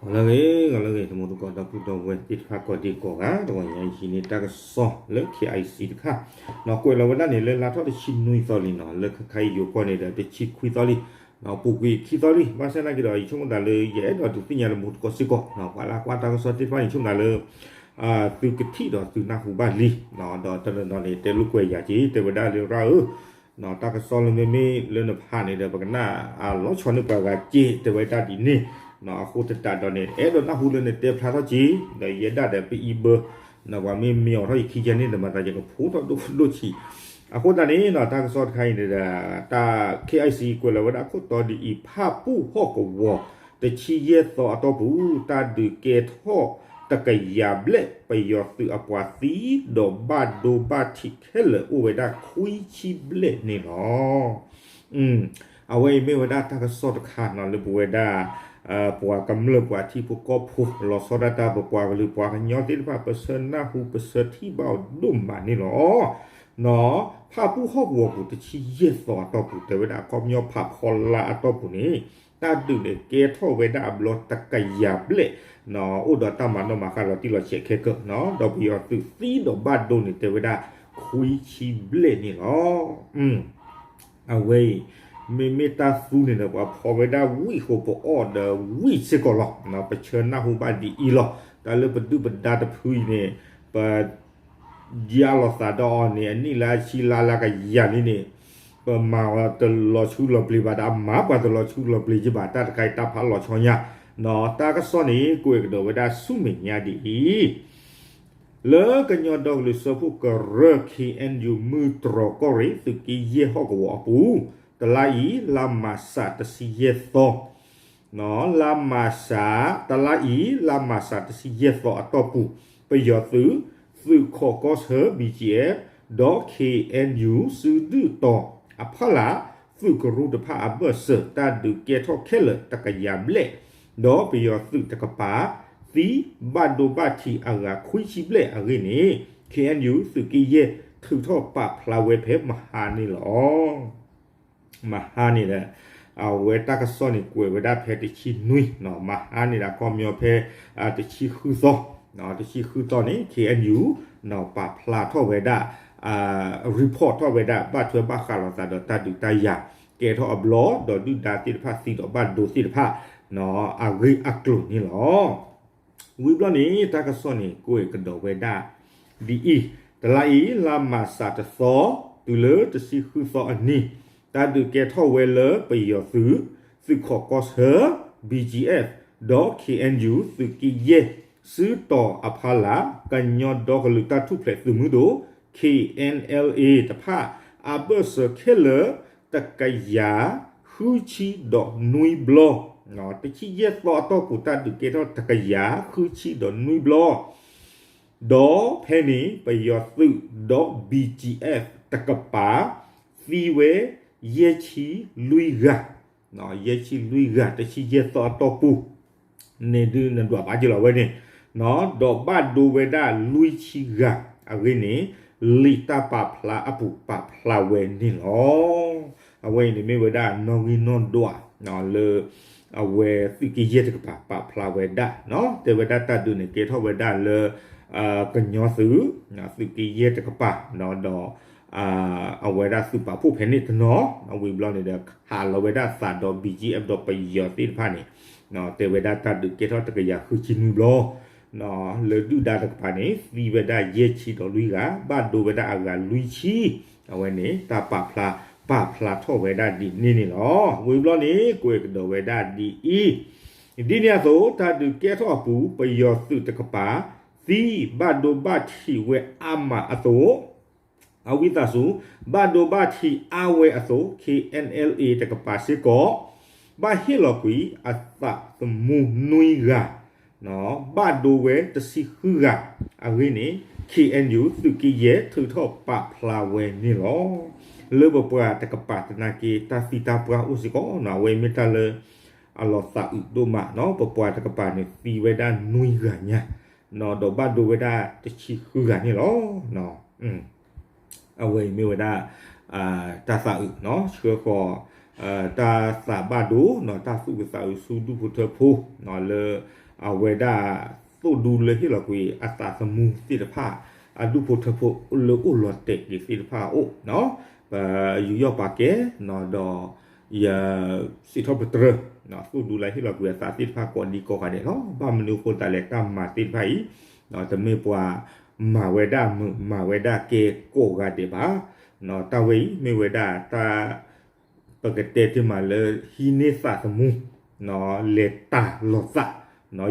ဂီၤလၢအဂ့ၤ ဂီၤလၢအဂ့ၤ တံၤသကိးဒီပုၢ်ဒီဝဲၢ်သ့ၣ်တဖၣ် ကိးဒံကိးဂၤ တဂီၤညါအံၤန့ၣ် တၢ်ကစီၣ်လၢ KIC တခါ ကွဲးလီၤဝဲဒၣ်န့ၣ် လၢလါထီၣ်တဆံနွံသီလံနီၤ လၢခဲခါအံၤယိၤကီၢ်န့ၣ်ဒီး တဆံခွံသီလံ ပူၤကွံာ်ခံသီလံ ဘၣ်ဆၣ်သနာ်က့ဒီး ယဆိကမိၣ်သးလၢ ယအဲၣ်ဒိးဒုးသ့ၣ်ညါတံၤသကိးစ့ၢ်ကီး ပှၤလၢကွၢ်တၢ်ကစီၣ်သ့ၣ်တဖၣ်န့ၣ် ယဆိကမိၣ်သးလၢ သုကထံၣ်ဒီးသုနၢ်ဟူဘၣ်လံ ဒီးတနီၤနီၤန့ၣ် တဲလိာ်ကွဲးယၤက့ၤ တဲဝဲဒၣ်လၢရၣ်ဧၢ တၢ်ကစီၣ်လၢမ့မ့ၢ်လၢနဖးန့ၣ်ဒီး ပကနၣ်အလီၤဆီန့ၢ်ပှၤဂၤက့ၤ တဲဝဲဒၣ်ဒ်န့ၣ် အဃိသတးဒီးန့ၣ် အဲၣ်ဒိးနၢ်ဟူလၢနတဲဖျါထီၣ်က့ၤ ဒီးယဲဒၣ်ဒီးပအံၤဘၢ ပှၤမ့ၢ်မ့ၢ်အီၤထီၣ်ယခံကဲန့ၣ် နမၤသးယကဖိထီၣ်ဒိၣ်ဒိၣ်ဆံး အဃိသတးန့ၣ် တၢ်ကစီၣ်တခါအံၤန့ၣ်ဒီး တၢ် KIC ကွဲးလီၤဝဲဒၣ်ခိၣ်တီဒ်အံၤ ဖၣ်ပူၣ်ဟီၣ်ကဝီၤ တဆံယဲၢ်သီအတီၢ်ပူၤ တၢ်ဒုးကဲထီၣ်တကယၤဘျဲၣ် ပယီၤသုးအပှၤသံဒီးဘၣ်ဒိဘၣ်ထံးခဲလၢာ်အိၣ်ဝဲဒၣ်ခွံဆံဘျဲၣ်န့ၣ်လီၤ. အဝဲအံၤမ့ၢ်ဝဲဒၣ်တၢ်ကစီၣ်တခါနီၤ လၢပဝဲဒၣ် ပှၤကမျၢၢ်ပှၤထံဖိကီၢ်ဖိ လီၤဆီဒၣ်တၢ် ပပှၤကလုာ်ပှၤကညီသ့ၣ်တဖၣ် ပဆၢနၢ်ဟူပဆၢထံၣ်ဘၣ်အီၤဒိၣ်မးန့ၣ်လီၤ. ဖၣ်ပူၣ်ဟီၣ်ကဝီၤပူၤတဆံယဲၢ်သီအတီၢ်ပူၤ တဲဝဲဒၣ်အခီပညီဖးဖီလာ်အတီၢ်ပူၤန့ၣ် တၢ်ဒုးန့ၣ်ကဲထီၣ်ဝဲဒၣ်အဘျီတကယၤဘျဲၣ် အိၣ်ဒီးတၢ်မၤနီၣ်မၤဃါလီၤတံၢ်လီၤဆဲးခဲကၢး ဒီးပယီၤသုးသံဒီးဘၣ်ဒိန့ၣ် တဲဝဲဒၣ်ခွံဆံဘျဲၣ်န့ၣ်လီၤ. အဝဲအံၤ မ့မ့ၢ်တၢ်သူန့ၣ်ဒီး ပှၤဖီဝဲဒၣ်ဝံၣ်ဃိပအီၣ်ဒီးဝံၣ်စ့ၢ်ကီးလီၤ. ပဆၢနၢ်ဟူဘၣ်ဒ်အံၤလီၤ. တၢ်လၢပဒုၣ်ပဒါတဖုအံၤန့ၣ် ပ ယါလီၤသးဒီးအီၤန့ၣ် အနံၣ်လၢအဆံလါလၢကယၤလံန့ၣ် ပမၤတလီၤဆူလီၤပျံၤဘၣ်ဒီး အမၤပှၤတလီၤဆူလီၤပျံၤယဘၣ် တၢ်တခါအံၤတၢ်ဖးလီၤဆီညါ တၢ်ကစီၣ်န့ၣ် ကွဲးကဒီးဝဲဒၣ်ဆူမဲာ်ညါဒ်အံၤ လၢကညီဒီကလုာ်စၢဖှိၣ်ကရၢ KNU မုၢ်တြီၤကီၢ်ရ့ၣ် သုးက့ယဲၢ်ဟီၣ်ကဝီၤအပူၤ တလါအံၤ လါမၢ်ၡးတဆံယဲၢ်သီ လါမၢ်ၡး တလါအံၤ လါမၢ်ၡးတဆံယဲၢ်သီအတီၢ်ပူၤ ပယီၤသုး သုးခိးကီၢ်ဆၢ BGF ဒီး KNU စုဒုၣ်တီၤအဖီလာ် သုးကရူၢ်တဖၣ်အဘၢၣ်စၢၤ တၢ်ဒုးကဲထီၣ်ခဲလၢာ်တကယၤဘျဲၣ် ဒီးပယီၤသုးတကပၤ သံဘၣ်ဒိဘၣ်ထံးအဂၤခွံဆံဘျဲၣ်အဂ့ၢ်န့ၣ် KNU သုးက့ယဲၢ်ထုးထီၣ်ပာ်ဖျါဝဲဖဲမဟါန့ၣ်လီၤ. မဟါန့ၣ်ဒီး အဝဲတၢ်ကစီၣ်န့ၣ် ကွဲးဝဲဒၣ်ဖဲတဆံနွံ မဟါန့ၣ်ဒီး အခီပညီဖဲ တဆံဃုသီ တဆံဃုသီန့ၣ် KNU ပာ်ဖျါထီၣ်ဝဲဒၣ် report ထီၣ်ဝဲဒၣ် ဘၣ်ထွဲဘၣ်ဃးလိာ်သးဒီးတၢ်ဒုးတၢ်ယၤ ကဲထီၣ်အဘျီ ဒီးဒုၣ်ဒါသ့ၣ်တဖၣ်သံဒီးဘၣ်ဒိသ့ၣ်တဖၣ် အဂ့ၢ်အကျိၤန့ၣ်လီၤ. ဝံၤဘျီန့ၣ် တၢ်ကစီၣ်န့ၣ် ကွဲးကဒီးဝဲဒၣ် ဒ်အံၤ, တလါအံၤ လါမၢ်ၡးတသီ တုၤလၢတဆံဃုသီအနံၤ, တၢ်ဒုးကဲထီၣ်ဝဲလၢပယီၤသုး သုးခိးကီၢ်ဆၢ BGF ဒီး KNU သုးက့ယဲၢ် စုတီၤအဖီလာ် ကညီဒီကလုာ်တၢ်ထူၣ်ဖျဲးသုးမုၢ်ဒိၣ် KNLA တဖၣ် အဘၢၣ်စၢၤခဲလၢာ် တကယၤဃုဆံဒီးနွံဘျီ, တဆံယဲၢ်သီအတီၢ်ပူၤ တၢ်ဒုးကဲထီၣ်တကယၤဃုဆံဒီးနွံဘျီ, ဒီးဖဲန့ၣ် ပယီၤသုးဒီး BGF တကပၤ သံဝဲယဲၢ်ဆံလွံၢ်ဂၤ, ယဲၢ်ဆံလွံၢ်ဂၤ တဆံယဲၢ်သီအတီၢ်ပူၤ န့ၣ်ဒုးနဒွးဘၣ်က့ၤလီၤဝဲန့ၣ်, ဒီးဘၣ်ဒိဝဲဒၣ်လွံၢ်ဆံဂၤအဂ့ၢ်န့ၣ် လံာ်တၢ်ပာ်ဖျါအပူၤပာ်ဖျါဝဲန့ၣ်လီၤ. အဝဲအံၤန့ၣ်မ့ၢ်ဝဲဒၣ်နီၣ်ဂံၢ်နီၣ်ဒွး လၢ အဝဲသုးက့ယဲၢ်တကပၤပာ်ဖျါဝဲဒၣ်, တဲဝဲဒၣ်တၢ်ဒုးန့ၣ်ကဲထီၣ်ဝဲဒၣ်လၢ ကညီသုး သုးက့ယဲၢ်တကပၤ ဒီး အဝဲဒၣ်သုးပာ်ဖှိၣ်ဖဲန့ၣ်တနီၤ, ဝံၤဘျီန့ၣ်ဒီး ဟးလီၤဝဲဒၣ်သးဒီး BGF ဒီးပယီၤသ့ၣ်တဖၣ်န့ၣ် တဲဝဲဒၣ်တၢ်ဒုးကဲထီၣ်တကယၤဃုဆံနွံဘျီ, လၢဒုၣ်ဒါတကပၤန့ၣ် သံဝဲဒၣ်ယဲၢ်ဆံဒီးလွံၢ်ဂၤ, ဘၣ်ဒိဝဲဒၣ်အဂၤလွံၢ်ဆံ, အဝဲန့ၣ် တၢ်ပာ်ဖျါ ပာ်ဖျါထီၣ်ဝဲဒၣ်ဒ်န့ၣ်န့ၣ်လီၤ. ဝံၤဘျီန့ၣ် ကွဲးကဒီးဝဲဒၣ်ဒ်အံၤ, ဒ်န့ၣ်အသိး တၢ်ဒုးကဲထီၣ်အပူၤ ပယီၤသုးတကပၤ သံဘၣ်ဒိဘၣ်ထံးဝဲအါမးအသိး အဝံသးစူၤ ဘၣ်ဒိဘၣ်ထံးအါဝဲအသိး KNLA တကပၤစ့ၢ်ကီး ဘၣ်ဟ့ၣ်လီၤကွံာ်အသးသမူနွံဂၤ, ဘၣ်ဒိဝဲတဆံဃုဂၤအဂ့ၢ်န့ၣ် KNU သုးက့ယဲၢ်ထုးထီၣ်ပာ်ဖျါဝဲန့ၣ်လီၤ. လၢပပှၤတကပၤသနာ်က့ တၢ်သံတၢ်ပှၢ်အိၣ်စ့ၢ်ကီးနီၤ, အဝဲမ့ၢ်တၢ်လၢ အလီၤသးအုးဒိၣ်မးနီၤ, ပပှၤတကပၤန့ၣ်သံဝဲဒၣ်နွံဂၤညါ ဒီးဘၣ်ဒိဝဲဒၣ်တဆံဃုဂၤန့ၣ်လီၤ. အဝဲအံၤမ့ၢ်ဝဲဒၣ် တၢ်သးအုးနီၤ, ဆှၢဃီၤ တၢ်သးဘၣ်ဒိနီၤ, တၢ်သူၣ်အုးသးအုးဆူဒူၣ်ဖိထၢဖိ လၢ အဝဲဒၣ်သိၣ်ဒူလၢဟ့ၣ်လီၤကွံာ်အသးသမူသ့ၣ်တဖၣ် အဒူၣ်ဖိထၢဖိလၢအိၣ်လီၤတဲာ်က့ၤသ့ၣ်တဖၣ်အအိၣ်, ပယူးယီၣ်ပာ်ကဲ ဒီး ယစံးထီၣ်ပတြၢၤ သိၣ်ဒူလၢဟ့ၣ်လီၤကွံာ်အသးသ့ၣ်တဖၣ်ကိးဒံကိးဂၤဒဲးလီၤ. ဘၣ်မနုၤအဃိသတးလဲၣ် တၢ်မၤသ့ၣ်တဖၣ်အံၤ တမ့ၢ်ပှၤမၤဝဲဒၣ်မုာ် မၤဝဲဒၣ်ကဲကိးဂၤဒဲးဘၣ်. တၢ်ဝဲအံၤမ့ၢ်ဝဲဒၣ်တၢ် ပကတဲတ့ၢ်မးလၢဟံးန့ၢ်သးသမူ လဲၤတၢ်လီၤသး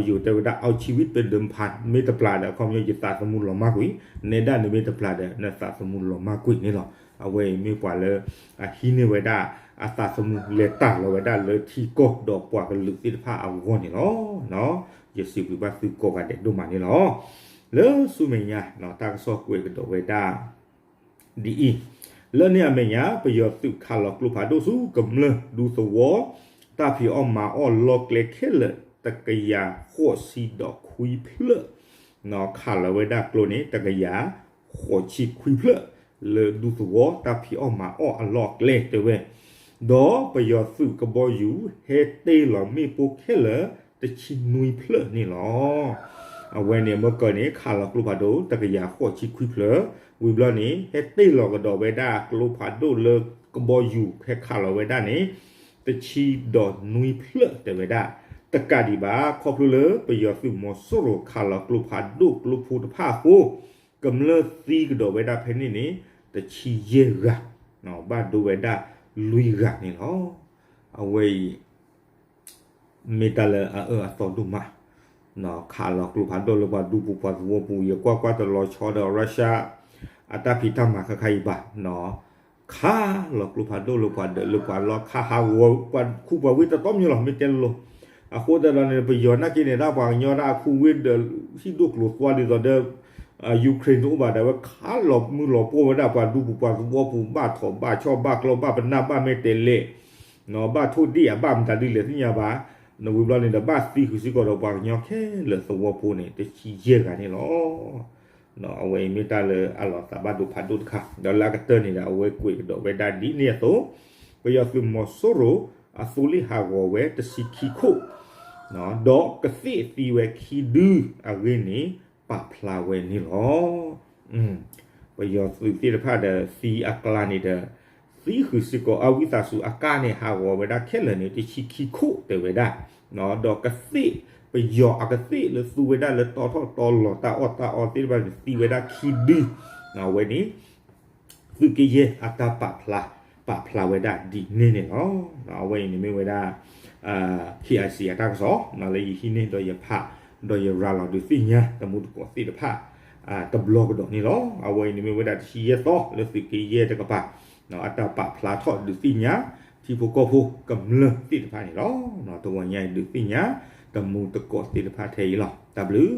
ယိၤတဲဝဲဒၣ် เอาชีวิตเป็นเดิมพัน မ့ၢ်တပျၢ်ဒီး အခီပညီယသးသမူလီၤမၢ်ကွံာ်, နဲဒၣ်နမ့ၢ်တပျၢ်ဒီး နသးသမူလီၤမၢ်ကွံာ်န့ၣ်လီၤ. အဝဲအံၤမ့ၢ်ပှၤလၢ အဟံးန့ၢ်ဝဲဒၣ် အသးသမူလဲၤတၢ်လီၤဝဲဒၣ်လၢထံကီၢ်ဒီးပှၤကလုာ်သ့ၣ်တဖၣ်အဂီၢ်န့ၣ်လီၤ. ယစံးဘျုးဘၣ်သုကိးဂၤဒဲးဒိၣ်မးန့ၣ်လီၤ. လၢဆူမဲာ်ညါ တၢ်ကစီၣ်ကွဲးကဒီးဝဲဒၣ် ဒ်အံၤ, လၢန့ၣ်အမဲာ်ညါ ပယီၤသုးခးလီၤကျိဖးဒိၣ်ဆူကမျၢၢ်ဒူသဝီ တၢ်ဖံးအီၣ်မၤအီၣ်လီၢ်ကျဲခဲလၢာ် တကယၤဃိးဆံဒီးခွံဖျၢၣ်, ခးလီၤဝဲဒၣ်ကျိန့ၣ် တကယၤဃိးဆံခွံဖျၢၣ် လၢဒူသဝီတၢ်ဖံးအီၣ်မၤအီၣ်အလီၢ်အကျဲတဲဝဲ, ဒီးပယီၤသုးကဘီယူၤဟဲတ့ၢ်လီၤမ့ၣ်ပိၢ်ခဲလၢာ် တဆံနွံဖျၢၣ်န့ၣ်လီၤ. အဝဲန့ၣ်မ့ၢ်ကၢန့ၣ် ခးလီၤကျိဖးဒိၣ် တကယၤဃိးဆံခွံဖျၢၣ်, ဝံၤဘျီန့ၣ် ဟဲတ့ၢ်လီၤကဒီးဝဲဒၣ်ကျိဖးဒိၣ်လၢကဘီယူၤဟဲခးလီၤဝဲဒၣ်န့ၣ် တဆံဒီးနွံဖျၢၣ်တဲဝဲဒၣ်, တကးဒံးဘၣ် ခီဖျိလၢပယီၤသုးမီၤစိရိၤခးလီၤကျိဖးဒိၣ်ကျိဖိတဖၣ်အဃိ ကမျၢၢ်သံကဒီးဝဲဒၣ်ဖဲန့ၣ်န့ၣ် တဆံယဲၢ်ဂၤ, ဘၣ်ဒိဝဲဒၣ်လွံၢ်ဂၤန့ၣ်လီၤ. အဝဲအံၤ မ့ၢ်တၢ်လၢအအၢအသီဒိၣ်မး, ခးလီၤကျိဖးဒိၣ်လၢပှၤဒူပူၤပှၤသဝီပူၤ ယကွၢ်ကွၢ်တလီၤဆီဒီး Russia အတၢ်ဖံးတၢ်မၤခါခါအံၤဘၣ်, ခးလီၤကျိဖးဒိၣ်လၢပှၤဒၢးလၢပှၤလီၢ် ခးဟးဂီၤပှၤခူပှၤဝ့ၢ်တတီမံၤလီၤ မ့ၢ်တဲလိၤလိၤ, အဃိသတးဒီးန့ၣ် ပယီၤနာ်က့န့ၣ် ဒၣ်ပှၤကညီဒၣ်ခူဝ့ၢ်ဒီး ဟံၣ်ဒိၣ်ကျိၤသွါဒ်သိးဒီး Ukraine တအိၣ်ဘၣ်ဒီး အဝဲခးလီၤမုၢ်လီၤပှီၢ်ဝဲဒၣ်ပှၤဒူပူၤပှၤသဝီပူၤ ဘၣ်ထီၣ်ဘၣ်ဆီၣ်ဘၣ်ကျီဘၣ်ပနၢ်ဘၣ် မ့ၢ်တဲလဲၣ် ဘၣ်ထိၣ်ဒ့ၣ်အဘၣ်မတၤဒ်လဲၣ်သ့ၣ်ညါဘၣ်, နဝံၤဘျီန့ၣ်ဒီး ဘၣ်သံဃုာ်စ့ၢ်ကီးဒီးပှၤကညီခဲလၢာ်သဝီဖိန့ၣ် တဆံယဲၢ်ဂၤန့ၣ်လီၤ. အဝဲအံၤမ့ၢ်တၢ်လၢအလီၤသးဘၣ်ဒိဖးဒိၣ်တခါ ဒီးလၢအကတၢၢ်န့ၣ်ဒီး အဝဲကွဲးကဒီးဝဲဒၣ်ဒ်န့ၣ်အသိး, ပယီၤသုးမီၤစိရိၤ အသိလ့ၣ်ဟးဂီၤဝဲတဆံခံခိၣ် ဒီးကသ့ၣ်သံဝဲခံဒုအဂ့ၢ်န့ၣ် ပာ်ဖျါဝဲန့ၣ်လီၤ. ပယီၤသုးသ့ၣ်တဖၣ်ဒီးသံအကျါန့ၣ်ဒီး သံဃုာ်စ့ၢ်ကီးအဝံသးစူၤအကါန့ၣ် ဟးဂီၤဝဲဒၣ်ခဲလၢာ်န့ၣ် တဆံခံခိၣ်တဲဝဲဒၣ်, ဒီးကသ့ၣ် ပယီၤအကသ့ၣ်လၢသူဝဲဒၣ်လၢတီထီၣ်တီလီၤတၢ်အီၣ်တၢ်အီသ့ၣ်တဖၣ်န့ၣ် သံဝဲဒၣ်ခံဒု, အဝဲန့ၣ် သုးက့ယဲၢ်အတၢ်ပာ်ဖျါ ပာ်ဖျါဝဲဒၣ်ဒ်န့ၣ်န့ၣ်လီၤ. အဝဲအံၤန့ၣ်မ့ၢ်ဝဲဒၣ် KIC အတၢ်ကစီၣ် လၢယဟံးန့ၢ်ဒီးယဖး ဒီးယရၤလီၤဒုးသ့ၣ်ညါ တမူတကိးသ့ၣ်တဖၣ် တဘျီကဒီးန့ၣ်လီၤ. အဝဲအံၤန့ၣ်မ့ၢ်ဝဲဒၣ်တဆံယဲၢ်သီ လၢသုးက့ယဲၢ်တကပၤ အတၢ်ပာ်ဖျါထီၣ်ဒုးသ့ၣ်ညါ ထံဖိကီၢ်ဖိကမျၢၢ်သ့ၣ်တဖၣ်န့ၣ်လီၤ. တဂီၤညါအံၤဒုးသ့ၣ်ညါ တမူတကိးသ့ၣ်တဖၣ်ထဲအံၤလီၤ. တၢ်ဘျုး